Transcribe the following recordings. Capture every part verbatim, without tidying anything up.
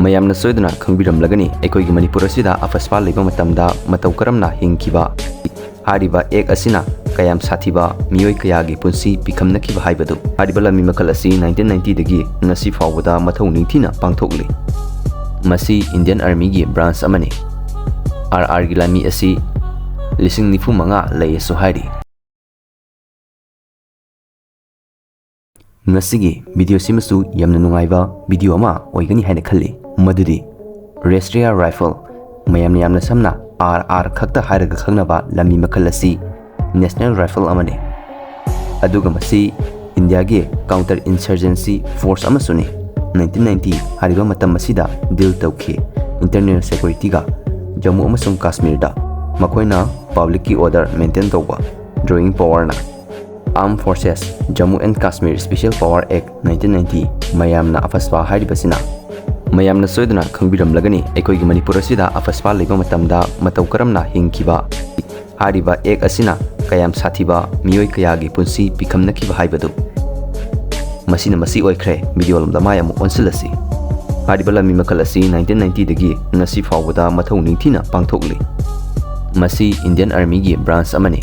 ꯃꯌꯥꯝꯅ ꯁꯣꯏꯗꯅ ꯈꯪꯕꯤꯔꯝꯂꯒꯅꯤ, ꯑꯩꯈꯣꯏꯒꯤ ꯃꯅꯤꯄꯨꯔ ꯑꯁꯤꯗ ꯑꯐꯁꯄꯥ ꯂꯩꯕ ꯃꯇꯝꯗ ꯃꯇꯧ ꯀꯔꯝꯅ ꯍꯤꯡꯈꯤꯕ, ꯍꯥꯏꯔꯤꯕ ꯑꯦꯛ ꯑꯁꯤꯅ ꯀꯌꯥꯝ ꯁꯥꯊꯤꯕ ꯃꯤꯑꯣꯏ ꯀꯌꯥꯒꯤ ꯄꯨꯟꯁꯤ ꯄꯤꯈꯝꯅꯈꯤꯕ ꯍꯥꯏꯕꯗꯨ꯫ ꯍꯥꯏꯔꯤꯕ ꯂꯥꯟꯃꯤ ꯃꯈꯜ ꯑꯁꯤ nineteen ninety ꯗꯒꯤ ꯉꯁꯤ ꯐꯥꯎꯕꯗ ꯃꯊꯧ ꯅꯤꯡꯊꯤꯅ ꯄꯥꯡꯊꯣꯛꯂꯤ꯫ ꯃꯁꯤ Indian Army ꯒꯤ branch ꯑꯃꯅꯤ꯫ ꯑꯥꯔ ꯑꯥꯔ ꯒꯤ ꯂꯥꯟꯃꯤ ꯑꯁꯤ ꯂꯤꯁꯤꯡ ꯅꯤꯐꯨ ꯃꯉꯥ ꯂꯩ ꯑꯁꯨ ꯍꯥꯏꯔꯤ꯫ ꯉꯁꯤꯒꯤ video ꯁꯤꯃꯁꯨ ꯌꯥꯝꯅ ꯅꯨꯡꯉꯥꯏꯕ video ꯑꯃ ꯑꯣꯏꯒꯅꯤ ꯍꯥꯏꯅ ꯈꯜꯂꯤ, ꯃꯗꯨꯗꯤ Rashtriya Rifle, ꯃꯌꯥꯝꯅ ꯌꯥꯝꯅ ꯁꯝꯅ ꯑꯥꯔ ꯑꯥꯔ ꯈꯛꯇ ꯍꯥꯏꯔꯒ ꯈꯪꯅꯕ ꯂꯥꯟꯃꯤ ꯃꯈꯜ ꯑꯁꯤ National Rifle ꯑꯃꯅꯤ꯫ ꯑꯗꯨꯒ ꯃꯁꯤ ꯏꯟꯗꯤꯌꯥꯒꯤ counter insurgency force ꯑꯃꯁꯨꯅꯤ꯫ Nineteen ninety ꯍꯥꯏꯔꯤꯕ ꯃꯇꯝ ꯑꯁꯤꯗ deal ꯇꯧꯈꯤ internal security ꯒ ꯖꯝꯃꯨ ꯑꯃꯁꯨꯡ ꯀꯥꯁꯃꯤꯔꯗ꯫ ꯃꯈꯣꯏꯅ public ꯀꯤ order maintain ꯇꯧꯕ, drawing power ꯅ꯫ Armed Forces, Jammu and Kashmir Special Power Act nineteen ninety, ꯃꯌꯥꯝꯅ ꯑꯐꯁꯄꯥ ꯍꯥꯏꯔꯤꯕꯁꯤꯅ꯫ ꯃꯌꯥꯝꯅ ꯁꯣꯏꯗꯅ ꯈꯪꯕꯤꯔꯝꯂꯒꯅꯤ, ꯑꯩꯈꯣꯏꯒꯤ ꯃꯅꯤꯄꯨꯔ ꯑꯁꯤꯗ ꯑꯐꯁꯄꯥ ꯂꯩꯕ ꯃꯇꯝꯗ ꯃꯇꯧ ꯀꯔꯝꯅ ꯍꯤꯡꯈꯤꯕ, ꯍꯥꯏꯔꯤꯕ ꯑꯦꯛ ꯑꯁꯤꯅ ꯀꯌꯥꯝ ꯁꯥꯊꯤꯕ ꯃꯤꯑꯣꯏ ꯀꯌꯥꯒꯤ ꯄꯨꯟꯁꯤ ꯄꯤꯈꯝꯅꯈꯤꯕ ꯍꯥꯏꯕꯗꯨ꯫ ꯃꯁꯤꯅ ꯃꯁꯤ ꯑꯣꯏꯈ꯭ꯔꯦ, video ꯂꯣꯝꯗ ꯃꯥꯏ ꯑꯃꯨꯛ ꯑꯣꯟꯁꯤꯜꯂꯁꯤ꯫ ꯍꯥꯏꯔꯤꯕ ꯂꯥꯟꯃꯤ ꯃꯈꯜ ꯑꯁꯤ nineteen ninety ꯗꯒꯤ ꯉꯁꯤ ꯐꯥꯎꯕꯗ ꯃꯊꯧ ꯅꯤꯡꯊꯤꯅ ꯄꯥꯡꯊꯣꯛꯂꯤ꯫ ꯃꯁꯤ Indian Army ꯒꯤ branch ꯑꯃꯅꯤ꯫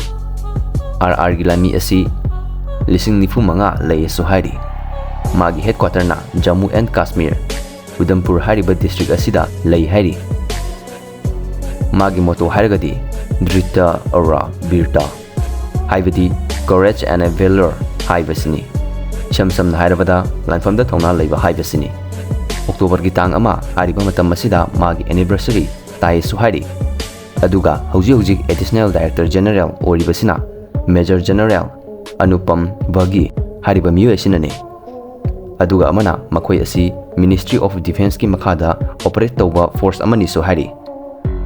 ꯑꯥꯔ ꯑꯥꯔ ꯒꯤ ꯂꯥꯟꯃꯤ ꯑꯁꯤ ꯂꯤꯁꯤꯡ ꯅꯤꯐꯨ ꯃꯉꯥ ꯂꯩ ꯑꯁꯨ ꯍꯥꯏꯔꯤ꯫ ꯃꯥꯒꯤ headquarter ꯅ Jammu and Kashmir, ꯎꯙꯝꯄꯨꯔ ꯍꯥꯏꯔꯤꯕ district ꯑꯁꯤꯗ ꯂꯩ ꯍꯥꯏꯔꯤ꯫ ꯃꯥꯒꯤ motto ꯍꯥꯏꯔꯒꯗꯤ Dhrita Aura Virta, ꯍꯥꯏꯕꯗꯤ Courage and Valor ꯍꯥꯏꯕꯁꯤꯅꯤ꯫ ꯏꯁꯝ ꯁꯝꯅ ꯍꯥꯏꯔꯕꯗ, ꯂꯥꯟꯐꯝꯗ ꯊꯧꯅꯥ ꯂꯩꯕ ꯍꯥꯏꯕꯁꯤꯅꯤ꯫ October ꯒꯤ ꯇꯥꯡ ꯑꯃ ꯍꯥꯏꯔꯤꯕ ꯃꯇꯝ ꯑꯁꯤꯗ ꯃꯥꯒꯤ anniversary ꯇꯥꯏꯁꯨ ꯍꯥꯏꯔꯤ꯫ ꯑꯗꯨꯒ ꯍꯧꯖꯤꯛ ꯍꯧꯖꯤꯛ Additional Director General ꯑꯣꯏꯔꯤꯕꯁꯤꯅ Major General Anupam ꯕꯒꯤ ꯍꯥꯏꯔꯤꯕ ꯃꯤꯑꯣꯏ ꯑꯁꯤꯅꯅꯤ꯫ ꯑꯗꯨꯒ ꯑꯃꯅ, ꯃꯈꯣꯏ ꯑꯁꯤ Ministry of Defence ꯀꯤ ꯃꯈꯥꯗ operate ꯇꯧꯕ force ꯑꯃꯅꯤꯁꯨ ꯍꯥꯏꯔꯤ꯫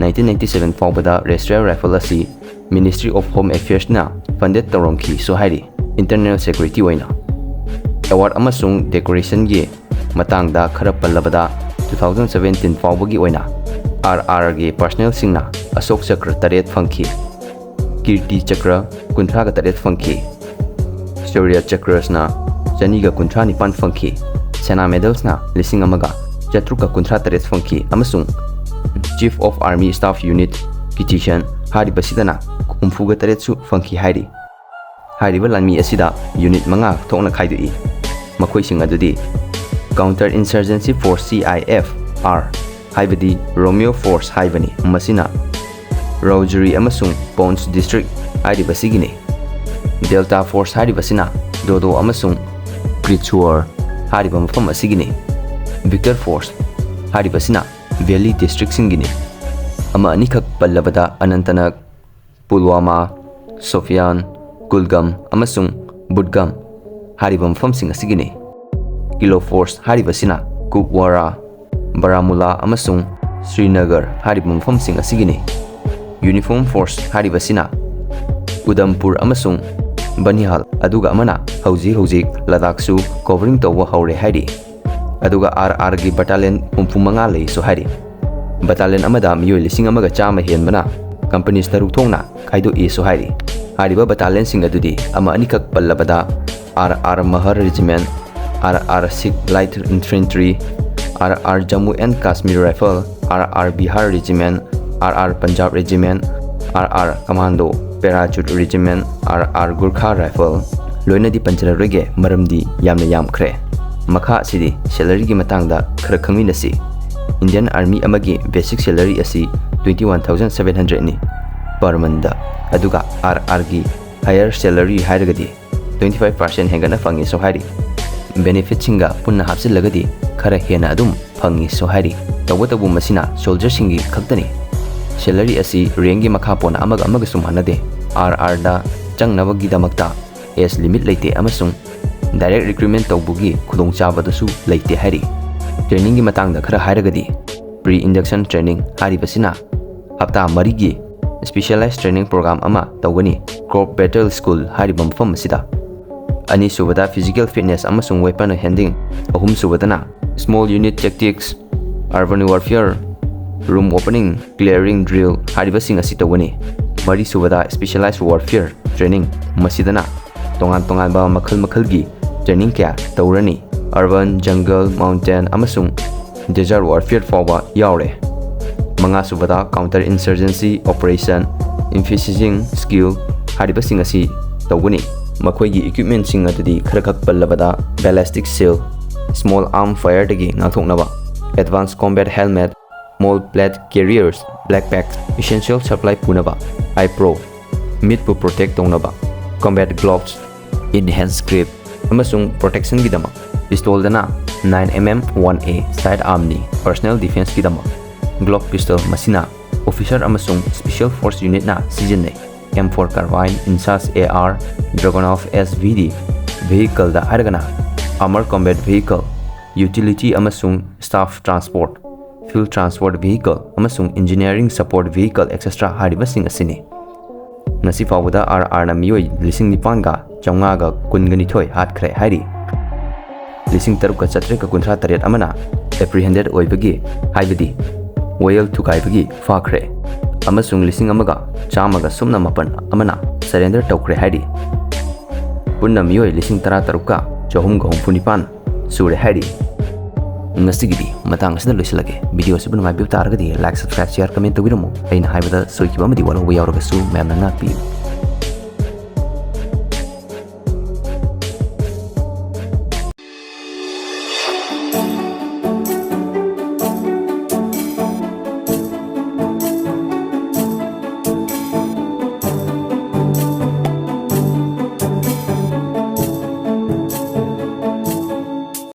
Nineteen ninety seven ꯐꯥꯎꯕꯗ Rashtriya Rifle ꯑꯁꯤ Ministry of Home Affairs ꯅ funded ꯇꯧꯔꯝꯈꯤꯁꯨ ꯍꯥꯏꯔꯤ, internal security ꯑꯣꯏꯅ꯫ Award ꯑꯃꯁꯨꯡ decoration ꯒꯤ ꯃꯇꯥꯡꯗ ꯈꯔ ꯄꯜꯂꯕꯗ, two thousand seventeen ꯐꯥꯎꯕꯒꯤ ꯑꯣꯏꯅ ꯑꯥꯔ ꯑꯥꯔ ꯒꯤ personnel ꯁꯤꯡꯅ ꯑꯁꯣꯛ ꯆꯀ꯭ꯔ ꯇꯔꯦꯠ ꯐꯪꯈꯤ, ꯀꯤꯔꯇꯤ ꯆꯀ꯭ꯔ ꯀꯨꯟꯊ꯭ꯔꯥꯒ ꯇꯔꯦꯠ ꯐꯪꯈꯤ, ꯁꯧꯔ꯭ꯌ ꯆꯀ꯭ꯔꯁꯅ ꯆꯅꯤꯒ ꯀꯨꯟꯊ꯭ꯔꯥ ꯅꯤꯄꯥꯟ ꯐꯪꯈꯤ, ꯁꯦꯅꯥ medals ꯅ ꯂꯤꯁꯤꯡ ꯑꯃꯒ ꯆꯥꯇ꯭ꯔꯨꯛꯀ ꯀꯨꯟꯊ꯭ꯔꯥ ꯇꯔꯦꯠ ꯐꯪꯈꯤ ꯑꯃꯁꯨꯡ Chief of Army Staff Unit Kitchen ꯍꯥꯏꯔꯤꯕꯁꯤꯗꯅ ꯍꯨꯝꯐꯨꯒ ꯇꯔꯦꯠꯁꯨ ꯐꯪꯈꯤ ꯍꯥꯏꯔꯤ꯫ ꯍꯥꯏꯔꯤꯕ ꯂꯥꯟꯃꯤ ꯑꯁꯤꯗ unit ꯃꯉꯥ ꯊꯣꯛꯅ ꯈꯥꯏꯗꯣꯛꯏ꯫ ꯃꯈꯣꯏꯁꯤꯡ ꯑꯗꯨꯗꯤ Counter Insurgency Force, C I F R, ꯍꯥꯏꯕꯗꯤ Romeo Force ꯍꯥꯏꯕꯅꯤ, ꯃꯁꯤꯅ Raujuri ꯑꯃꯁꯨꯡ Poonch District ꯍꯥꯏꯔꯤꯕꯁꯤꯒꯤꯅꯤ꯫ Delta Force ꯍꯥꯏꯔꯤꯕꯁꯤꯅ Dodo ꯑꯃꯁꯨꯡ Pritchhur ꯍꯥꯏꯔꯤꯕ ꯃꯐꯝ ꯑꯁꯤꯒꯤꯅꯤ꯫ Victor Force ꯍꯥꯏꯔꯤꯕꯁꯤꯅ Valley Districtꯁꯤꯡꯒꯤꯅꯤ꯫ ꯑꯃ ꯑꯅꯤꯈꯛ ꯄꯜꯂꯕꯗ Anantnag, Pulwama, Shopian, Kulgam ꯑꯃꯁꯨꯡ Budgam ꯍꯥꯏꯔꯤꯕ ꯃꯐꯝꯁꯤꯡ ꯑꯁꯤꯒꯤꯅꯤ꯫ Kilo Force ꯍꯥꯏꯔꯤꯕꯁꯤꯅ Kupwara, Baramulla ꯑꯃꯁꯨꯡ Srinagar ꯍꯥꯏꯔꯤꯕ ꯃꯐꯝꯁꯤꯡ ꯑꯁꯤꯒꯤꯅꯤ꯫ Uniform Force ꯍꯥꯏꯔꯤꯕꯁꯤꯅ Udhampur ꯑꯃꯁꯨꯡ Banihal, ꯑꯗꯨꯒ ꯑꯃꯅ ꯍꯧꯖꯤꯛ ꯍꯧꯖꯤꯛ ꯂꯗꯥꯈꯁꯨ covering ꯇꯧꯕ ꯍꯧꯔꯦ ꯍꯥꯏꯔꯤ꯫ ꯑꯗꯨꯒ R Rꯒꯤ battalion ꯍꯨꯝꯐꯨ ꯃꯉꯥ ꯂꯩꯁꯨ ꯍꯥꯏꯔꯤ꯫ Battalion ꯑꯃꯗ ꯃꯤꯑꯣꯏ ꯂꯤꯁꯤꯡ ꯑꯃꯒ ꯆꯥꯝꯃ ꯍꯦꯟꯕꯅ companies ꯇꯔꯨꯛ ꯊꯣꯛꯅ ꯈꯥꯏꯗꯣꯛꯏꯁꯨ ꯍꯥꯏꯔꯤ꯫ ꯍꯥꯏꯔꯤꯕ battalionꯁꯤꯡ ꯑꯗꯨꯗꯤ ꯑꯃ ꯑꯅꯤꯈꯛ ꯄꯜꯂꯕꯗ R R Mahar Regiment, R R Sikh Light Infantry, R R Jammu and Kashmir Rifle, R R Bihar Regiment, R R Punjab Regiment, R R Commando, Parachute Regiment, R R Gorkha Rifle, ꯂꯣꯏꯅꯗꯤ ꯄꯟꯖꯔꯔꯣꯏꯒꯦ, ꯃꯔꯝꯗꯤ ꯌꯥꯝꯅ ꯌꯥꯝꯈ꯭ꯔꯦ꯫ ꯃꯈꯥ ꯑꯁꯤꯗꯤ salaryꯒꯤ ꯃꯇꯥꯡꯗ ꯈꯔ ꯈꯪꯃꯤꯟꯅꯁꯤ꯫ Indian Army ꯑꯃꯒꯤ basic salary ꯑꯁꯤ twenty one thousand seven hundredꯅꯤ per monthꯗ, ꯑꯗꯨꯒ R Rꯒꯤ higher salary ꯍꯥꯏꯔꯒꯗꯤ twenty five percent ꯍꯦꯟꯒꯠꯅ ꯐꯪꯉꯤꯁꯨ ꯍꯥꯏꯔꯤ꯫ Benefitꯁꯤꯡꯒ ꯄꯨꯟꯅ ꯍꯥꯞꯆꯤꯜꯂꯒꯗꯤ ꯈꯔ ꯍꯦꯟꯅ ꯑꯗꯨꯝ ꯐꯪꯉꯤꯁꯨ ꯍꯥꯏꯔꯤ꯫ ꯇꯧꯕꯇꯕꯨ ꯃꯁꯤꯅ soldierꯁꯤꯡꯒꯤ ꯈꯛꯇꯅꯤ꯫ Salary ꯑꯁꯤ rankꯒꯤ ꯃꯈꯥ ꯄꯣꯟꯅ ꯑꯃꯒ ꯑꯃꯒꯁꯨ ꯃꯥꯟꯅꯗꯦ꯫ R Rꯗ ꯆꯪꯅꯕꯒꯤꯗꯃꯛꯇ age limit ꯂꯩꯇꯦ ꯑꯃꯁꯨꯡ direct recruitment ꯇꯧꯕꯒꯤ ꯈꯨꯗꯣꯡꯆꯥꯕꯗꯨꯁꯨ ꯂꯩꯇꯦ ꯍꯥꯏꯔꯤ꯫ Trainingꯒꯤ ꯃꯇꯥꯡꯗ ꯈꯔ ꯍꯥꯏꯔꯒꯗꯤ, pre-induction training ꯍꯥꯏꯔꯤꯕꯁꯤꯅ ꯍꯞꯇꯥ ꯃꯔꯤꯒꯤ specialized training program ꯑꯃ ꯇꯧꯒꯅꯤ, Corps Battle School ꯍꯥꯏꯔꯤꯕ ꯃꯐꯝ ꯑꯁꯤꯗ꯫ ꯑꯅꯤꯁꯨꯕꯗ physical fitness ꯑꯃꯁꯨꯡ weapon handling, ꯑꯍꯨꯝꯁꯨꯕꯗꯅ small unit tactics, urban warfare, room opening, clearing drill ꯍꯥꯏꯔꯤꯕꯁꯤꯡ ꯑꯁꯤ ꯇꯧꯒꯅꯤ꯫ ꯃꯔꯤꯁꯨꯕꯗ specialized warfare training, ꯃꯁꯤꯗꯅ ꯇꯣꯉꯥꯟ ꯇꯣꯉꯥꯟꯕ ꯃꯈꯜ ꯃꯈꯜꯒꯤ training ꯀꯌꯥ ꯇꯧꯔꯅꯤ꯫ Urban, jungle, mountain ꯑꯃꯁꯨꯡ desert warfare ꯐꯥꯎꯕ ꯌꯥꯎꯔꯦ꯫ ꯃꯉꯥꯁꯨꯕꯗ counter insurgency operation, infiltration skill ꯍꯥꯏꯔꯤꯕꯁꯤꯡ ꯑꯁꯤ ꯇꯧꯒꯅꯤ꯫ ꯃꯈꯣꯏꯒꯤ equipmentꯁꯤꯡ ꯑꯗꯨꯗꯤ ꯈꯔꯈꯛ ꯄꯜꯂꯕꯗ ballistic shield, small arm fireꯗꯒꯤ ꯉꯥꯛꯊꯣꯛꯅꯕ advanced combat helmet, mole plate carriers, black pack, essential supply ꯄꯨꯅꯕ eye pro, ꯃꯤꯠꯄꯨ protect ꯇꯧꯅꯕ combat gloves, enhanced grip ꯑꯃꯁꯨꯡ protectionꯒꯤꯗꯃꯛ pistolꯗꯅ nine M M one A side armꯅꯤ꯫ Personal defenseꯀꯤꯗꯃꯛ Glock pistol, ꯃꯁꯤꯅ officer ꯑꯃꯁꯨꯡ special force unitꯅ ꯁꯤꯖꯤꯟꯅꯩ꯫ M four carbine, INSAS A R, Dragunov S V D, vehicleꯗ ꯍꯥꯏꯔꯒꯅ armor combat vehicle, utility ꯑꯃꯁꯨꯡ staff transport, field transport vehicle ꯑꯃꯁꯨꯡ engineering support vehicle etcetera ꯍꯥꯏꯔꯤꯕꯁꯤꯡ ꯑꯁꯤꯅꯤ꯫ ꯉꯁꯤ ꯐꯥꯎꯕꯗ R R ꯅ ꯃꯤꯑꯣꯏ ꯂꯤꯁꯤꯡ ꯅꯤꯄꯥꯟꯒ ꯆꯥꯝꯃꯉꯥꯒ ꯀꯨꯟꯒ ꯅꯤꯊꯣꯏ ꯍꯥꯠꯈ꯭ꯔꯦ ꯍꯥꯏꯔꯤ꯫ ꯂꯤꯁꯤꯡ ꯇꯔꯨꯛꯀ ꯆꯥꯇ꯭ꯔꯦꯠꯀ ꯀꯨꯟꯊ꯭ꯔꯥ ꯇꯔꯦꯠ ꯑꯃꯅ apprehended ꯑꯣꯏꯕꯒꯤ, ꯍꯥꯏꯕꯗꯤ ꯋꯥꯌꯦꯜ ꯊꯨꯒꯥꯏꯕꯒꯤ ꯐꯥꯈ꯭ꯔꯦ ꯑꯃꯁꯨꯡ ꯂꯤꯁꯤꯡ ꯑꯃꯒ ꯆꯥꯝꯃꯒ ꯁꯨꯞꯅ ꯃꯥꯄꯟ ꯑꯃꯅ surrender ꯇꯧꯈ꯭ꯔꯦ ꯍꯥꯏꯔꯤ꯫ ꯄꯨꯟꯅ ꯃꯤꯑꯣꯏ ꯂꯤꯁꯤꯡ ꯇꯔꯥ ꯇꯔꯨꯛꯀ ꯆꯍꯨꯝꯒ ꯍꯨꯝꯐꯨ ꯅꯤꯄꯥꯟ ꯁꯨꯔꯦ ꯍꯥꯏꯔꯤ꯫ ꯉꯁꯤꯒꯤꯗꯤ ꯃꯇꯥꯡ ꯑꯁꯤꯗ ꯂꯣꯏꯁꯤꯜꯂꯒꯦ꯫ Video ꯑꯁꯤꯕꯨ ꯅꯨꯡꯉꯥꯏꯕꯤꯕ ꯇꯥꯔꯒꯗꯤ like, subscribe, share, comment ꯇꯧꯕꯤꯔꯝꯃꯨ꯫ ꯑꯩꯅ ꯍꯥꯏꯕꯗ ꯁꯣꯏꯈꯤꯕ ꯑꯃꯗꯤ ꯋꯥꯠꯍꯧꯕ ꯌꯥꯎꯔꯒꯁꯨ ꯃꯌꯥꯝꯅ ꯉꯥꯛꯄꯤꯌꯨ꯫